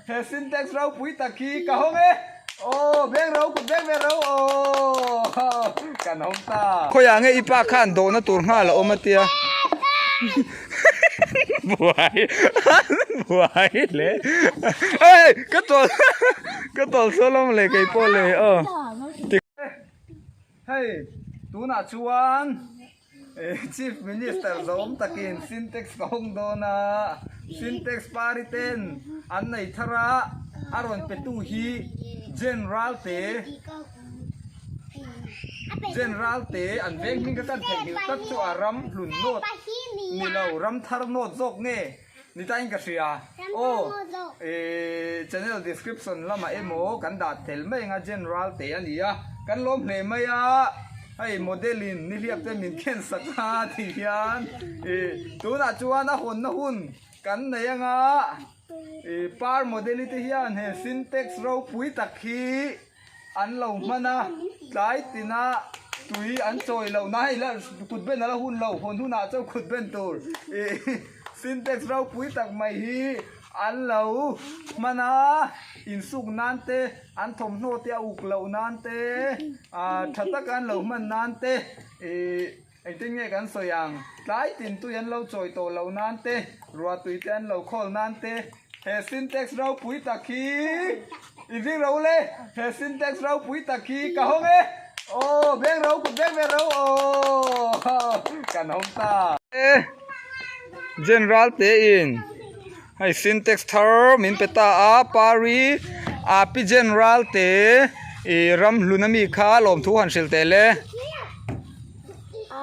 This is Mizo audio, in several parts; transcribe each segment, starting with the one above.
He Sintex ropui tak hi ka hawng e. Aw beng ro kut beng ve ro aw kan hawng ta. Khawiah nge i pa khan dawhna tur nghal a awm a tia. Buai buai hle. Ei ka tawl ka tawl sawn awm le kei pawh le aw. Hei tunah chuan Chief Minister zawm takin Sintex ka hawng dawn a, Sintex party ten an nei thar a, a rawn petu hi General te General te an veng hming kha kan theihnghilh tak chu a ram hlun nawt ni lo ram thar nawt zawk nge. Ni ta in ka hria. Aw eh channel description lamah emaw kan dah tel mai anga general te a ni a, kan lawm hle mai a, hei model in nihliap te min khen sak a ti hian ih tunah chuan a hawnna hun kan nei anga ih par model-i te hian he syntax ropui tak hi An lo hman a, tlai tina tui an chawi loh na hei la kut ben a la hun lo, hawn hunah chauh kut ben tur ih Sintex ropui tak mai hi an lo hman a, insuk nan te, an thawmhnaw te a uk loh nan te, ah tha taka an lo hman nan te ih. Engtin nge kan sawi ang? Tlai tin tui an lo chawi tawh loh nan te, ruah tui te an lo khawl nan te, he Sintex ropui tak hi i ving ro le, he Sintex ropui tak hi ka hawng e, aw beng ro kut beng ve ro aw kan hawng ta. General te in hei Sintex thar min pe ta a, Pari Api General te i ramhlun ami kha lawmthu han hrilh teh le.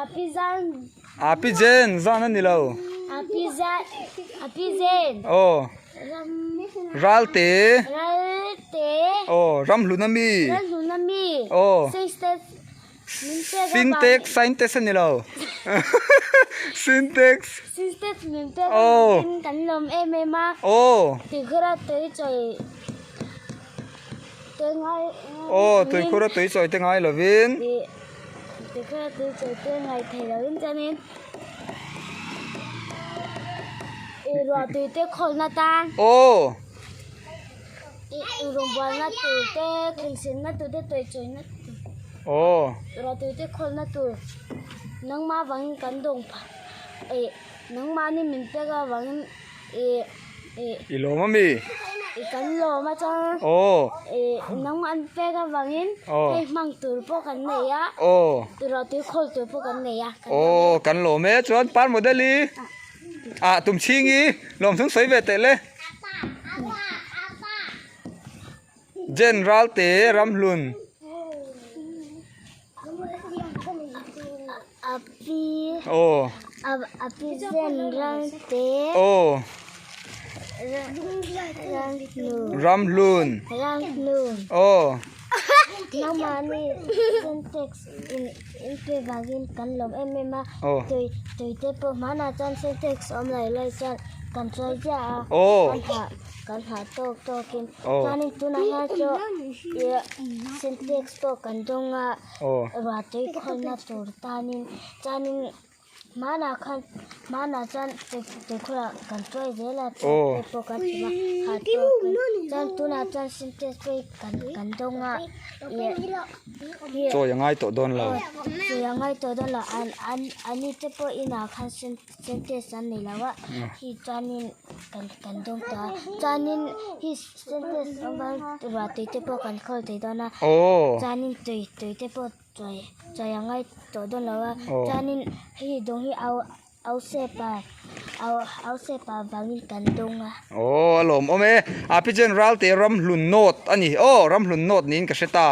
Api zan. Api jen zan a ni lo. Api zan api jen. Aw. Ram. Ralte. Ralte. Aw ramhlun ami. Ramhlun ami. Aw. Sintex. Sintex Sintex a ni lo. Sintex. Sintex min pek avangin kan lawm em em a. Aw. Tuikhura tui chawi te ngai. Aw tuikhura tui chawi te ngai lovin. Tikha tui chawi te ngai thei lovin chuanin ih ruah tui te khawlna tan Aw. Ih rawngbawlna tur te khensenna tur te tui chawina tur Aw. Ruah tui te khawlna tur nangmah avangin kan dawng phah ih nangmahni min pek avangin ih ih I lawm ami? Ih kan lawm a chuan Aw. Ih nangmah an pek avangin Aw. hei hmang tur pawh kan nei a. Aw. Ruah tui khawl tur pawh kan nei a. Aw kan lawm e chuan par model i ah tum chhing i lawm chung sawi ve teh le. General te Ramhlun. Api. Aw. Api General te. Aw. Ramhlun. Ramhlun. Ramhlun. Aw. Nangmahni Sintex in in pe vangin kan lawm em em a. Aw. Tui tui te pawh hmanah chuan Sintex awm lai lai chuan kan chawi ziah a. Aw. Kan hah kan hah tawk tawkin. Aw. Chuanin tunah hian chu ih Sintex pawh kan dawng a. Aw. Ruah tui khawlna tur tanin chuanin Hmanah khan hmanah chuan tuikhurah kan tuai zel a Aw. te pawh kan chhum a ha tawk in chuan tunah chuan sintex pawh hi kan kan dawng a ih Chawi a ngai tawh dawn lo. Aw chawi a ngai tawh dawn lo an an ani te pawh inah khan sintex an nei lo a hi chuanin kan kan dawng tawh a chuanin hi sintex awm a ruah tui te pawh kan khawl thei dawn a Aw. chuanin tui tui te pawh. Chawi chawi a ngai tawh dawn lo a chuanin hei dawng hi au au sepa au au sepa vangin kan dawng a. Aw a lawmawm e a pi chuan Ralte Ramhlun North a ni aw Ramhlun North niin ka hre ta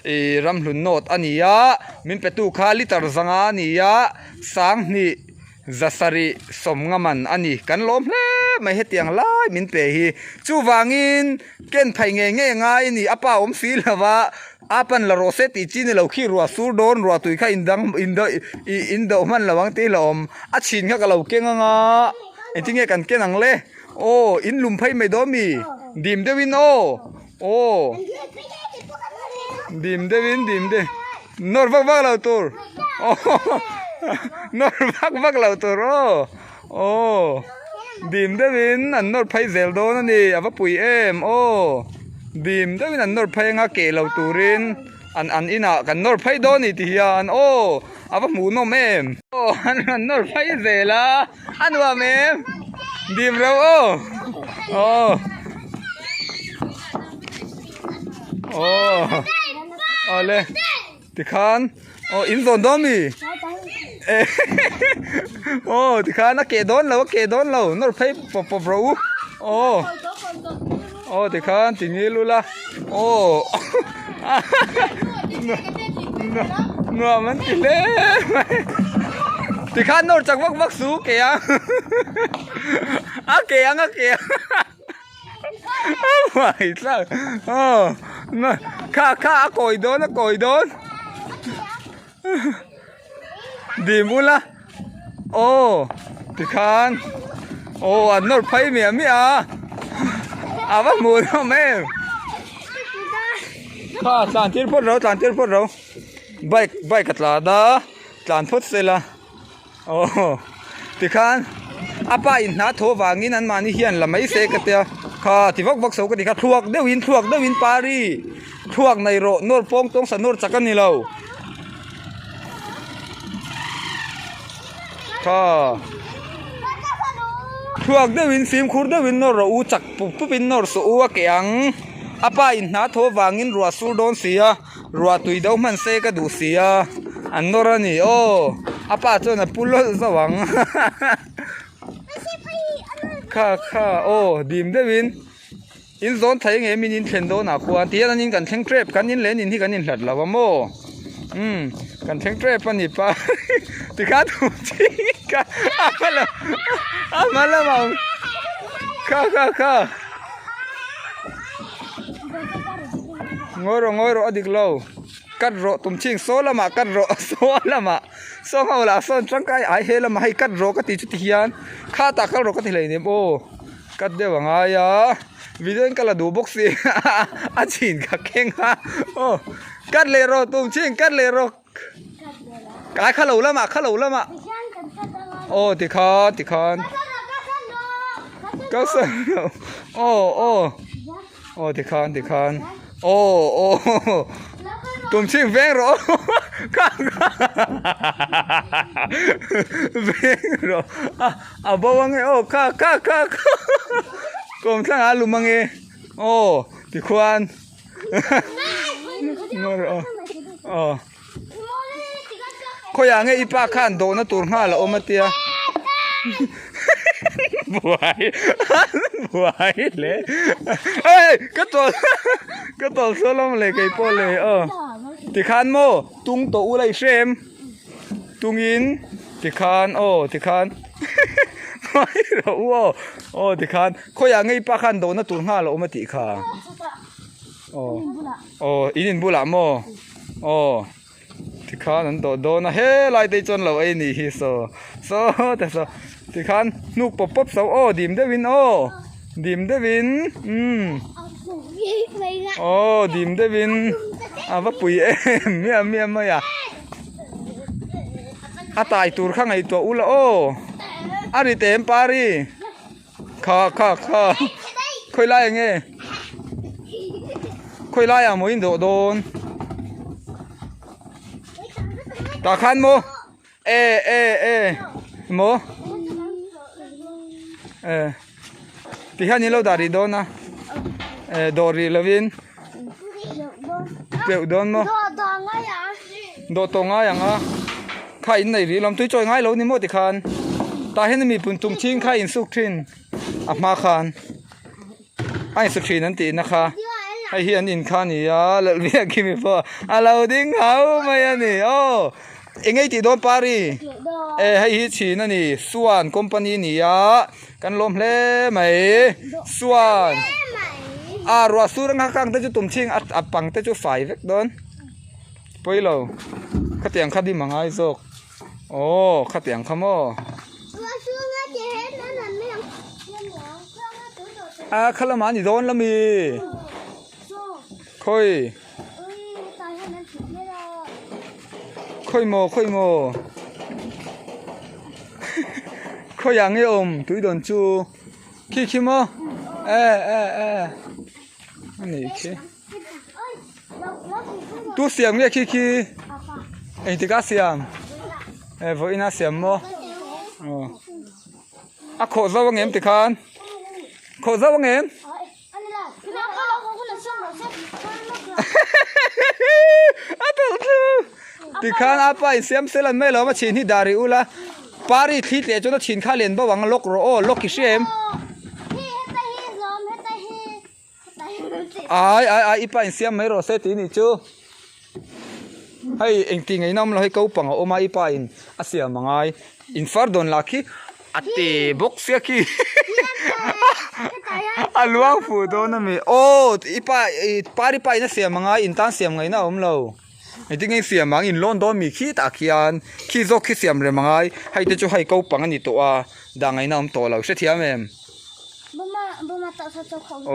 ih Ramhlun North a ni a min petu kha liter zanga a ni a sanghnih Zasarih sawmnga man a ni. Kan lawm hle mai hetiang lai min pe hi. Chuvangin ken phei ngei ngei a ngai a ni. A pa awm si lo va, a pan la rawh se tih chi ni lo khi ruah sur dawn ruah tui kha indang indo ih indo hman lo ang tih la awm. A chhin kha ka lo keng anga engtin nge kan ken ang le? Aw in lum phei mai dawn mi? Dim deuhin aw aw dim deuhin dim deuh nawr vak vak lo tur aw nawr vak vak lo tur aw aw. Dim deuhin an nawr phei zel dawn a ni a va pui em aw dim deuhin an nawr phei anga keh lo turin an an inah kan nawr phei dawn a ni ti hian aw a va hmuh nawm em aw an rawn nawr phei zel a a nuam em dim reuh aw aw aw awle tikhan. Aw in zawn dawn mi? Aw tikhan a keh dawn lo a keh dawn lo nawr phei pawp pawp rawh u aw aw tikhan ti ngil ula aw nuam an ti hle mai tikhan nawr chak vak vak su keh ang a keh ang a keh ang. Mai tlang aw kha kha a kawi dawn a kawi dawn dim ula aw tikhan aw an nawr phei miah miah a a va hmuh hlawm em kha tlan tir phawt ro tlan tir phawt ro bike bike a tlan a tlan phawt sela. Aw tikhan a pa in hna thaw vangin an mahni hian la mai se ka tia kha ti vak vak so ka ti kha thluak deuhin thluak deuhin pari thluak nei rawh nawr pawng tawng sa nawr chak a ni lo kha thluak deuhin fimkhur deuhin nawr rawh u chak pup pup in nawr suh u a keh ang a pa in hna thaw vangin ruah sur dawn si a. Ruah tui do hman se ka duh si a, an nawr a ni aw, a pa chuan a pu lawlh zauh ang kha kha aw dim deuhin in zawn thei nge min in thlen dawnah khuan tihian an in kan thleng tep kan in leh an in hi kan inhlat lo a maw umm kan thleng tep a ni pa tikhan a hma lam a hma lamah kha kha kha. Ngawi rawh ngawi rawh a dik lo cut rawh tum ching saw lamah cut rawh saw lamah saw ho lah sawn tangkai ai he lamah hei cut rawh ka tih chu ti hian khatah kal rawh ka ti hleinem aw cut deuh a ngai a video in ka la duh bawk si a chhin ka keng a aw cut leh rawh tum ching cut leh rawh kai kha lo lamah kha lo lamah aw tikhan tikhan ka sawi lo aw aw. Aw tikhan tikhan aw aw tum chhing veng rawh kha veng rawh a a bo ange aw kha kha kha kha kawm thlangah a lum ange aw tikhuan ngaw rawh aw Khawiah nge i pa khan dawhna tur nghal a awm a tia buai buai hle ei ka tawl ka tawl sawn awm leh kei pawh le aw tikhan maw tung tawh ula i hrem tungin tikhan aw tikhan mai rawh u aw aw tikhan khawiah nge i pa khan dawhna tur nghal a awm a tih kha aw. Aw in in bulah maw aw tikhan an dawh dawn a helai te hi chuan lo ei nih hi saw saw te saw tikhan hnuk pawp pawp so aw dim deuhin aw dim deuhin umm aw dim deuhin a va pui em miah miah mai a a tai tur kha ngaihtuah ula aw a ri te em pari. Kha kha kha khawi lai enge khawi lai ah maw in dawh dawn tah khan maw e e e maw e ti hian in lo dah rih dawn a e dawh rih lovin peuh dawn maw dawh tawh ngai ang a kha in nei rih lawm tui chawi ngai lo ni maw tikhan tah hian mi pun tum ching kha insuk thin a hma khan a insuk thin an tihna kha hei hi an in kha a ni a lalhmiah khi mi pawh a lo ding hau mai a ni aw eng nge i tih dawn pari e hei hi chhin a ni suan company a ni a. Kan lawm hle mai suan a ruah sur anga kang te chu tum chhing a pang te chu fai vek dawn pawi lo khatiang kha dim a ngai zawk aw khatiang kha maw a kha lamah a ni dawn lo mi khawi Khawi maw khawi maw khawiah nge awm tui dawn chu. Khi khi maw? E e e a nih khi. Tu siam nge khi khi? Engtik a siam? E vawiin a siam maw? Aw. A khawh zauh ang em tikhan? Khawh zauh ang em? A tawlh thu tikhan a pa in siam sel an mai lo a chhin hi dah rih ula pari thli tleh chuan a chhin kha lian bo ang lawk rawh aw lawk i hria em ai ai ai i pa in siam mai rawh se tih ni chu hei engti ngei na awm lo hei ko pang a awm a i pa in a siam a ngai in far dawn lah khi a te bawk sia khi a luang fuh dawn a mi aw i pa i pari pa in a siam a ngai in tan siam ngaihna a awm lo engtin nge siam ang in lawn dawn mi khi tah khian khi zawk khi siam rem a ngai hei te chu hei ko pang a ni tawh a dah ngaihna a awm tawh lo hrethiam em.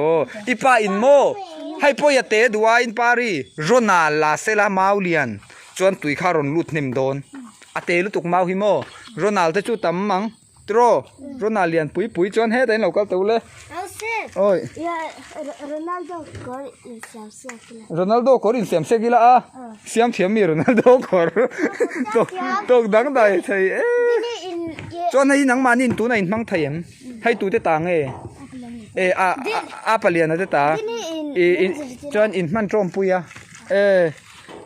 Aw i pa in maw hei pawh a te duh a in pari Ronald la sela mau lian chuan tui kha a rawn lut hnem dawn a te lutuk mau hi maw Ronald te chu tam ang tiraw Ronald lian pui pui chuan hetah in lo kal teuh le awi Ronaldo kawr insiam sek ila a siam thiam mi Ronaldo kawr tawk dang dai thei e chuan hei nangmahni in tunah in hmang thei em. Hei tute ta nge? E a a paliana te ta. I in chuan in hman tawm pui a. E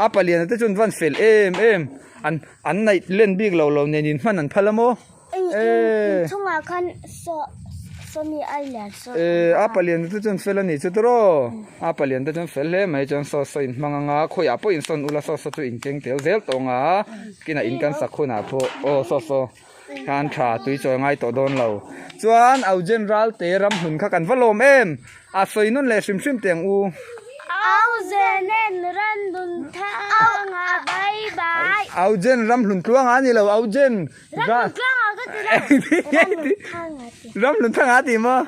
a paliana te chuan van fel em em. An an naih len bik lo lo nen in hman an phal a maw? E chungah khan saw sawmi ai lian saw. E a paliana te chuan fel a nih chu tawh. A palian te chuan fel hle mai chuan saw saw in hmang anga khawiah pawh in sawn ula saw saw chu in keng tel zel tawh ang a. Kinah in kan sak hunah pawh aw saw saw. Khan tha tui chawi ngai tawh dawn lo. Chuan Augen Ralte ram hlun kha kan va lawm em? A sawi nawn leh hrim hrim teh ang u. Augenen ram hlun thanga bye bye. Augen ram hlun tluanga a ni lo Augen Ram hlun tluanga ka ti lo. Ram hlun thanga ti. Ram hlun thanga ti maw?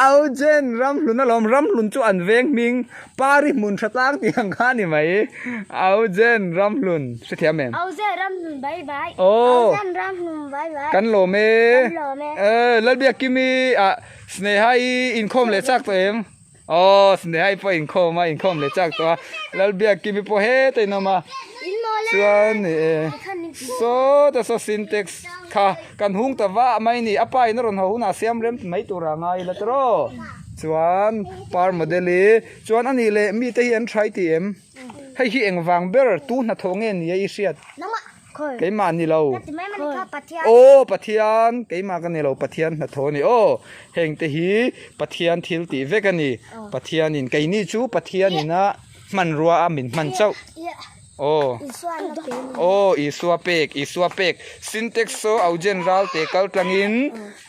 Augen ram hlun alawm ram hlun chu an veng hming Pari hmun tha tlang tih ang kha a ni mai. Augen Ramhlun hrethiam em? Augen Ramhlun bye bye. Aw. Augen Ramhlun bye bye. Kan lawm e. Kan lawm e. Eh Lalbiakimi ah Sneha i inkhawm leh chak tawh em? Aw Sneha i pawh inkhawm a inkhawm leh chak tawh a. Lalbiakimi pawh heta in awm a. Chuan eh sawta saw syntax kha kan hung ta vah mai ni. A pa in a rawn haw hunah siam rem mai tur a ngai ila tawh. Chuan par model hi chuan a nih leh mite hi an try tih em? Hei hi engvang ber tu hnathawh nge ni a i hriat? Keimah ni lo. Aw Pathian keimah ka ni lo Pathian hnathawh a ni aw. Heng te hi Pathian thil tih vek a ni. Pathianin keini chu Pathianin a hmanrua a min hman chauh. Aw. Aw Isua pek Isua pek Sintex saw Augen Ralte kal tlangin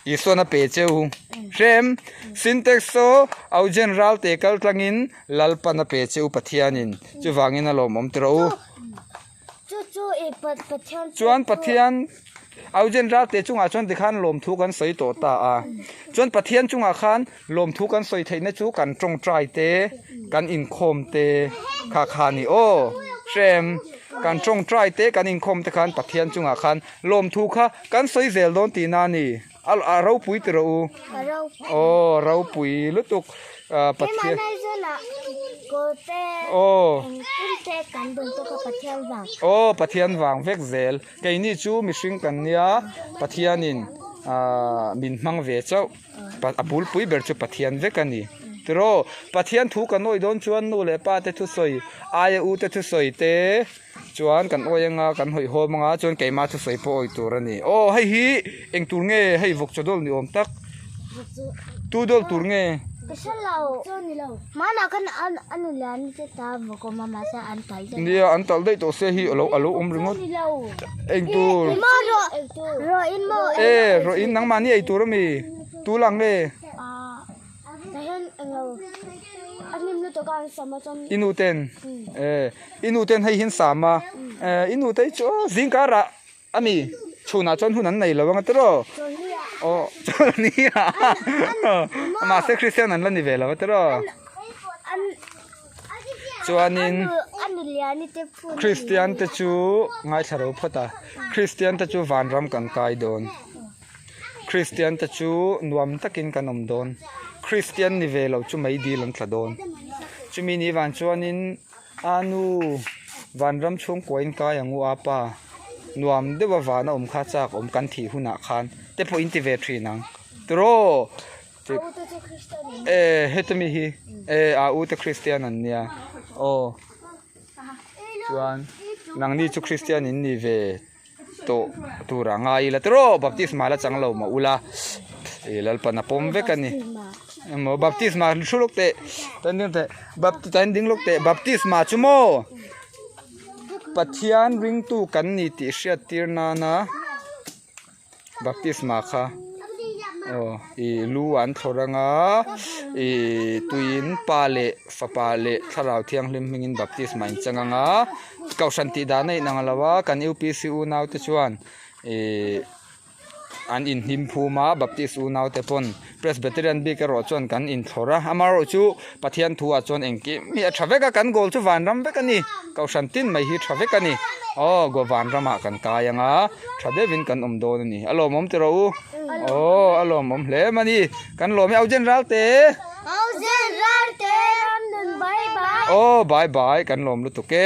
Isuan a pe cheu. Hrem, Sintex saw Augen Ralte kal tlangin Lalpan a pe cheu Pathianin. Chuvangin a lawmawm tawh u. Chuan Pathian Augen Ralte chungah chuan tikhan lawmthu kan sawi tawh ta a. Chuan Pathian chungah khan lawmthu kan sawi theihna chu kan tawngtai te, kan inkhawm te kha kha a ni aw. Hrem, kan tawngtai te, kan inkhawm te khan Pathian chungah khan lawmthu kha Kan sawi zel dawn tihna a ni. A ropui ti rawh u. Aw ropui lutuk Pathian. Aw. Aw Pathian vang vek zel. Keini chu mihring kan nia Pathianin min hmang ve chauh. A bulpui ber chu Pathian vek a ni. Tiraw Pathian thu kan awih dawn chuan nu leh pa te thusawi aia u te thusawi te. Chuan kan awi anga kan hawihhawm anga chuan keimah chu sawi pawh awi tur a ni. Aw hei hi eng tur nge hei vawk chaw dawl ni awm tak tu dawl tur nge? Ka hre lo. Hmanah khan a nu leh an te ta vawk awm a mahse an talh daih. Nia an talh daih tawh se hi alo alo awm ringawt. Eng tur? Rawh in maw? E rawh in nangmahni ei tur ami? Tu lang nge? I nu ten e i nu ten hei hian sam a e i nu te hi chu zingkar ah ami chhunah chuan hun an nei lo ang a tiraw aw chawlhni ah mahse kristian an la ni ve lo a tiraw chuanin kristian te chu ngaithla ro phawt a kristian te chu vanram kan kai dawn. Kristian te chu nuam takin kan awm dawn. Kristian ni ve lo chu meidil an tla dawn. Chumi ni vang chuanin a nu vanram chhungkuain kai ang u a pa nuam deuha van a awm kha chak awm kan thih hunah khan te pawh in ti ve thin ang. Tiraw! E heta mi hi e a u te Kristian an nia aw chuan nangni chu Kristian in ni ve tawh tur a ngai ila tiraw baptisma la chang lo mah ula ih Lalpan a pawm vek a ni emaw baptisma thu lawk teh tan ding teh bapti tan ding lawk teh baptisma chu maw Pathian ringtu kan ni tih hriat tir nana. Baptisma kha aw ih lu an thlawr anga ih tuiin pa leh fapa leh thlarau thianghlim hmingin baptisma in chang anga kohhran tih dan a inang lo a kan upc unau te chuan ih an inhnim phum a baptist unau te pawn presbyterian bik erawh chuan kan inthlawr a amaherawhchu Pathian thu ah chuan engkim hi a tha vek a kan goal chu vanram vek a ni kohhran tin mai hi tha vek a ni aw goa vanram ah kan kai ang a tha deuh in kan awm dawn a ni a lawmawm ti rawh u aw a lawmawm hle mai a ni kan lawm e Auzen Ralte Auzen Ralte ram nun bye bye aw bye bye kan lawm lutuk e.